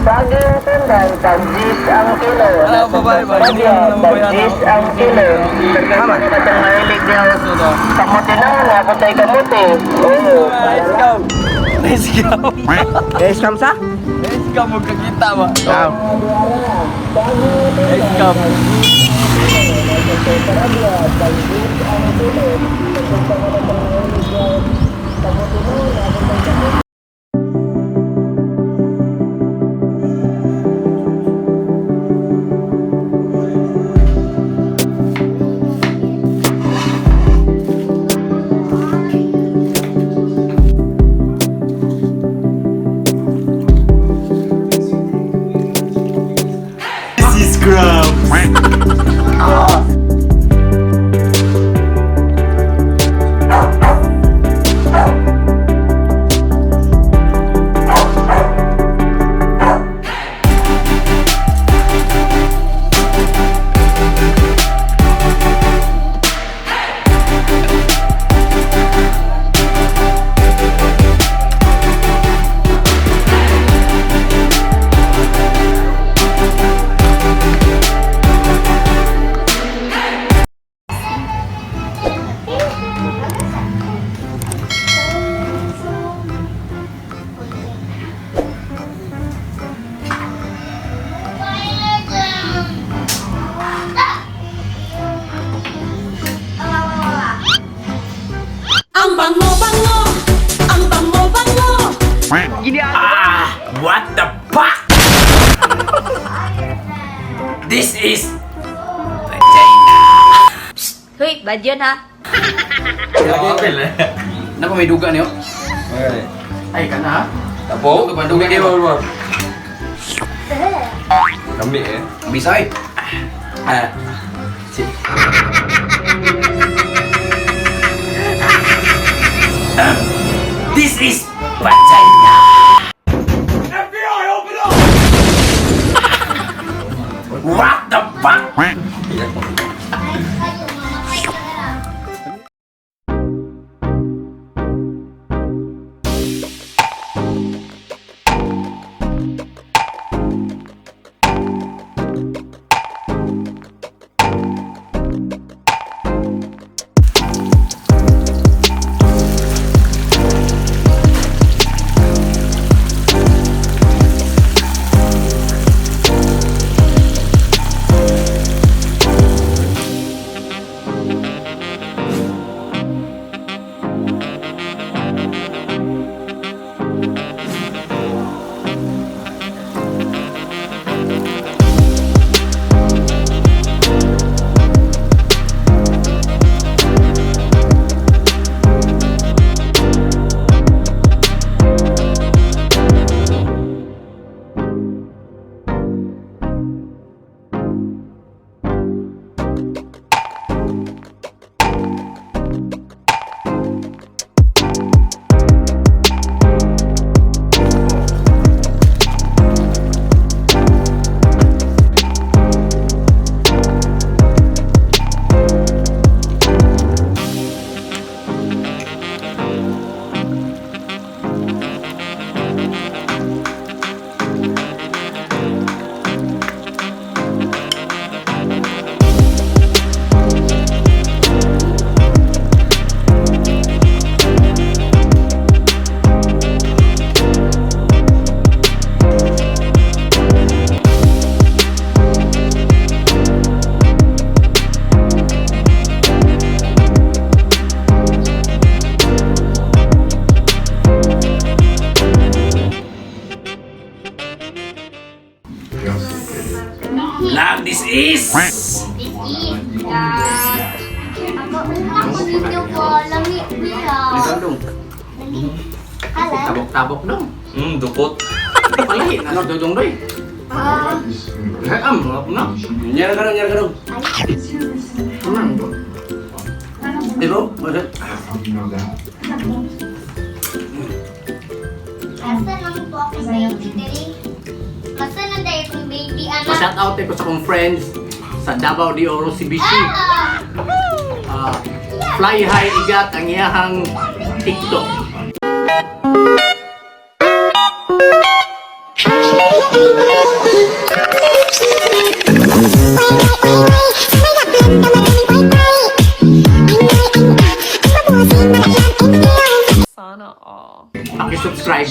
Saging tundan, tag 10 ang kilo. Ano, babae ba? Hindi Sarabia, naman tag babae, 10 ang kilo. Tama. Katong mahilig niya. Kamote na, nakutay kamote. Oo. Nice scam. Nice scam. Eh, scam sa? Nice scam. Magkakita ba? Ah. Nice scam. This is gross. Ang bango-bango! Ang bango-bango! Ah, what the fuck? This is vagina. Hoy, bad yun ha. Napa may duga niyo? Ay, kana ha? Tapo? Duga ba? Duga niyo. Kami eh. Bisay. Ah. Si. This is vagina. FBI, open up! What the fuck? Lang, this is This is the... Ako, ako ninyo po, lami niya. Dong. Hala. Tabok-tabok dong. Dukot. Palahi, ano dodong doy? Ah, Ay, am, na. Nyara ka dong, nyara ka dong. Diba? Bakit? asa naman po ako baby dali? Asa na dahil kong baby anak? Pa-shout out ko sa akong friends sa Davao de Oro CBC. Ah! Ah, Fly High Igat ang iyahang TikTok. Sana all. Paki-subscribe.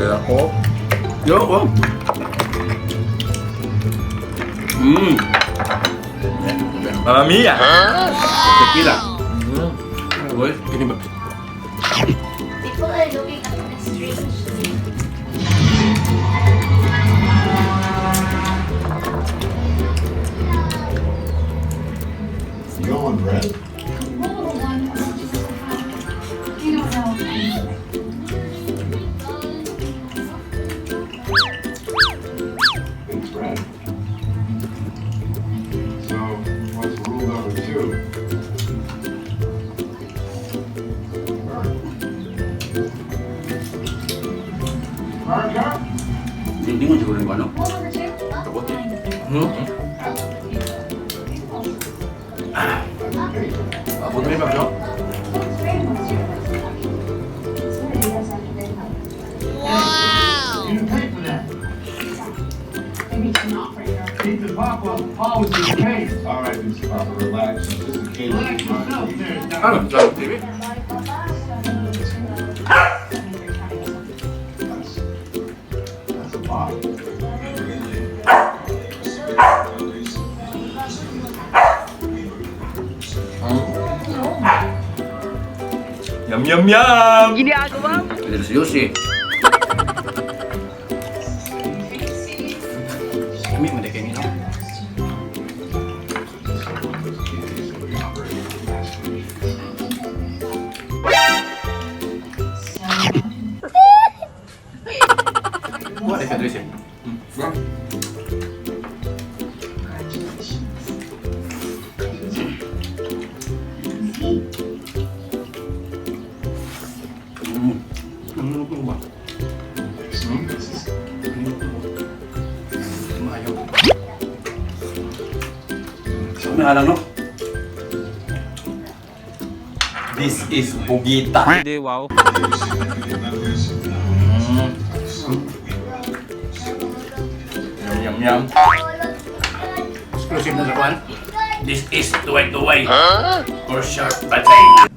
Ako. Yo, oh. Mamma mia! Tequila. Uy, kini ba? People are looking at me strangely. You want bread? It's bread. So, what's rule number two? Burn. Burn, burn. Hindi mo siguro yung ano? Kabuti. Abot na rin ba, bro? You didn't pay for that. Pizza Papa always pays. All right, Mr. Papa, relax. It's just a case. Relax yourself there. Ano? Sa TV? That's a lot. Yum, yum, yum! Delicioso eh. Kami man kayo nino. Wala ka dress eh. Ang luto ba? Maayo. May halang no? This is Bugita. Hindi, wow. Yum, yum, yum. Exclusive na sa kwan. This is duway-duway. Or short vagina.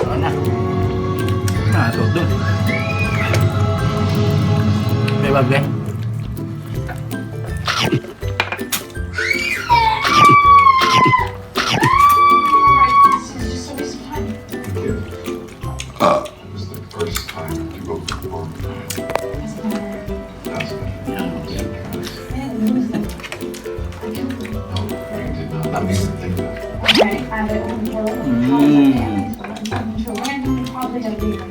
Ano na? Ah, so doon. May bagay. It was the first time to go perform. That's No, we did not. We didn't think that.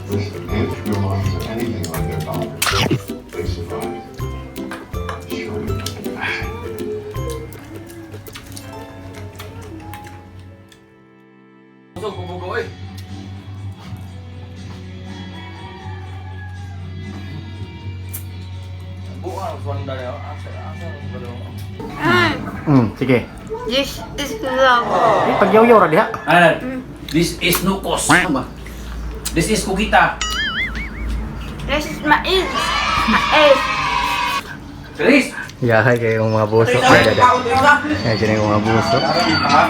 Listen, if your moms are anything like their daughters, they survived. Sure. Busog, bubugo eh. Buang, suwan na yun. Asa, asa, asa, Sige. This is love. Eh, pagyaw-yaw ra diha. Ano? This is nukos. Ano ba? This is kukita. This is mais. Mais. Chris! Yahay kayong mga buso. Ay, dada. Ay, dyan yung mga buso. Ha?